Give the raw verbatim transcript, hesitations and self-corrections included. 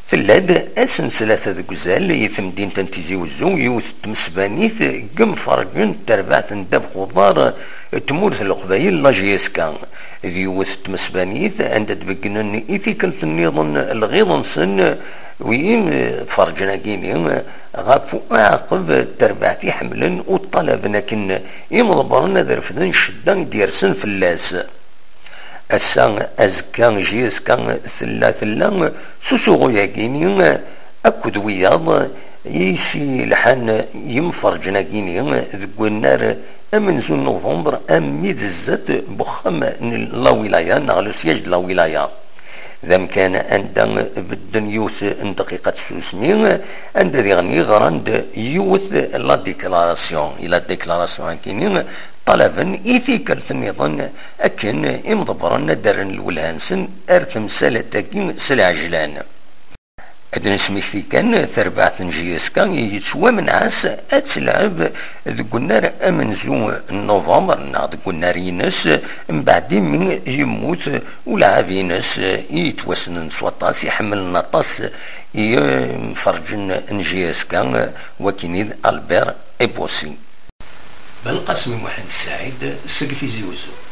Tella-d ass n tlata deg uzal i temdint n Tizi Wezzu yiwet n tmesbanit n yimferǧen n terbaɛt n ddabex uḍar n tmurt n Leqbayel, la J S K. D yiwet n tmesbanit anda d-beggnen i tikkelt nniḍen lɣiḍ-nsen, wi imferǧen-agi-ni ɣef uɛaqeb n terbaɛt iḥemmlen u ṭṭalaben akken imḍebbren ad refden ccedda i d-yersen fell-as. Ass-a, azekka, J S K tella, tella s usuɣuy-agi-ni akked wiyaḍ i s-ilḥan yimferǧen-agi-ni deg unnar amenzu n Nuvember, armi d zdat n uxxam n la wilaya neɣ le siège de la wilaya. D amkan anda bedden yiwet n dqiqa n tsusmi, anda diɣen ɣran-d yiwet la déclaration. I la déclaration-agi-ni ṭalaben i tikkelt nniḍen akken imḍebbren ad d-rren lwelha-nsen ar temsalt-agi s lɛejlan. Ad d-nesmekti kan tarbaɛt n J S K i yettwamneɛ-as ad telɛeb deg unnar amenzu n Nuvember neɣ deg unnar-ines, mbeɛd imi yemmut ulɛab-ines i yettwassnen s waṭas, iḥemmlen aṭas i imferǧen n J S K, wakin i d Albert Eboussi. Belqasem Muḥend Saɛid seg Tizi Wezzu.